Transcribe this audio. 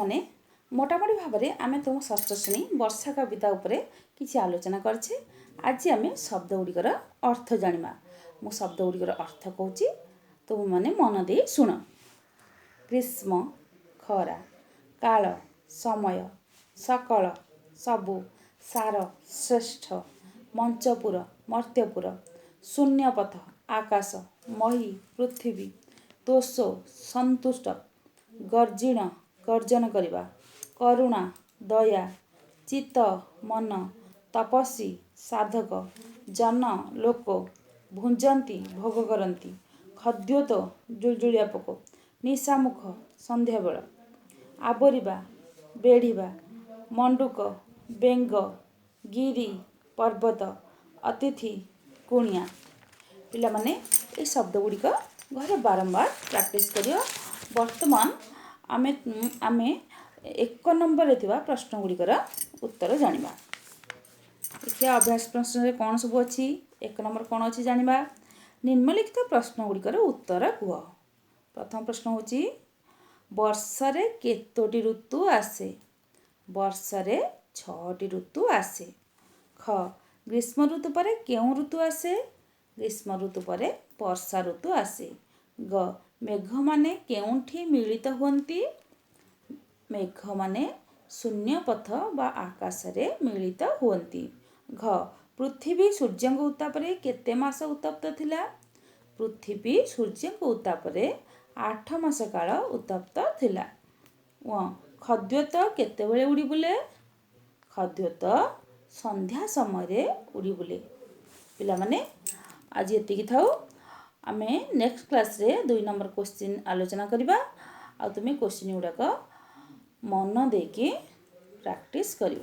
ପିଲାମାନେ, ମୋଟାମୋଟି ଭାବରେ ଆମେ ତୁମ ଷଷ୍ଠ ଶ୍ରେଣୀ ବର୍ଷା କବିତା ଉପରେ କିଛି ଆଲୋଚନା କରିଛେ। ଆଜି ଆମେ ଶବ୍ଦ ଗୁଡ଼ିକର ଅର୍ଥ ଜାଣିବା। ମୁଁ ଶବ୍ଦ ଗୁଡ଼ିକର ଅର୍ଥ କହୁଛି, ତୁମେମାନେ ମନ ଦେଇ ଶୁଣ। ଗ୍ରୀଷ୍ମ, ଖରା। କାଳ, ସମୟ। ସକଳ, ସବୁ। ସାର, ଶ୍ରେଷ୍ଠ। ମଞ୍ଚପୁର, ମର୍ତ୍ତ୍ୟପୁର। ଶୂନ୍ୟପଥ, ଆକାଶ। ମହୀ, ପୃଥିବୀ। ତୋଷ, ସନ୍ତୁଷ୍ଟ। ଗର୍ଜିଣ, ଗର୍ଜନ କରିବା। କରୁଣା, ଦୟା। ଚିତ୍ତ, ମନ। ତପସ୍ୱୀ, ସାଧକ। ଜନ, ଲୋକ। ଭୁଞ୍ଜନ୍ତି, ଭୋଗ କରନ୍ତି। ଖଦ୍ୟୋତ, ଜୁଳୁଜୁଳିଆ ପୋକ। ନିଶାମୁଖ, ସନ୍ଧ୍ୟାବେଳ। ଆବୋରିବା, ବେଢ଼ିବା। ମଣ୍ଡୁକ, ବେଙ୍ଗ। ଗିରି, ପର୍ବତ। ଅତିଥି, କୁଣିଆ। ପିଲାମାନେ, ଏହି ଶବ୍ଦ ଗୁଡ଼ିକ ଘରେ ବାରମ୍ବାର ପ୍ରାକ୍ଟିସ୍ କରିବ। ବର୍ତ୍ତମାନ ଆମେ 1 ନମ୍ବରରେ ଥିବା ପ୍ରଶ୍ନ ଗୁଡ଼ିକର ଉତ୍ତର ଜାଣିବା। ଦେଖିବା, ଅଭ୍ୟାସ ପ୍ରଶ୍ନରେ କ'ଣ ସବୁ ଅଛି। 1 ନମ୍ବର କ'ଣ ଅଛି ଜାଣିବା। ନିମ୍ନଲିଖିତ ପ୍ରଶ୍ନ ଗୁଡ଼ିକର ଉତ୍ତର କୁହ। ପ୍ରଥମ ପ୍ରଶ୍ନ ହେଉଛି, ବର୍ଷରେ କେତୋଟି ଋତୁ ଆସେ? ବର୍ଷରେ 6ଟି ଋତୁ ଆସେ। ଖ, ଗ୍ରୀଷ୍ମ ଋତୁ ପରେ କେଉଁ ଋତୁ ଆସେ? ଗ୍ରୀଷ୍ମ ଋତୁ ପରେ ବର୍ଷା ଋତୁ ଆସେ। ଗ, ମେଘମାନେ କେଉଁଠି ମିଳିତ ହୁଅନ୍ତି? ମେଘମାନେ ଶୂନ୍ୟପଥ ବା ଆକାଶରେ ମିଳିତ ହୁଅନ୍ତି। ଘ, ପୃଥିବୀ ସୂର୍ଯ୍ୟଙ୍କ ଉତ୍ତାପରେ କେତେ ମାସ ଉତ୍ତପ୍ତ ଥିଲା? ପୃଥିବୀ ସୂର୍ଯ୍ୟଙ୍କ ଉତ୍ତାପରେ 8 ମାସ କାଳ ଉତ୍ତପ୍ତ ଥିଲା। ଖଦ୍ୟୋତ କେତେବେଳେ ଉଡ଼ି ବୁଲେ? ଖଦ୍ୟୋତ ସନ୍ଧ୍ୟା ସମୟରେ ଉଡ଼ି ବୁଲେ। ପିଲାମାନେ, ଆଜି ଏତିକି ଥାଉ। ଆମେ ନେକ୍ସଟ କ୍ଲାସ୍ରେ 2 ନମ୍ବର କୋଶ୍ଚିନ୍ ଆଲୋଚନା କରିବା। ଆଉ ତୁମେ କୋଶ୍ଚିନ୍ ଗୁଡ଼ାକ ମନ ଦେଇକି ପ୍ରାକ୍ଟିସ୍ କରିବ।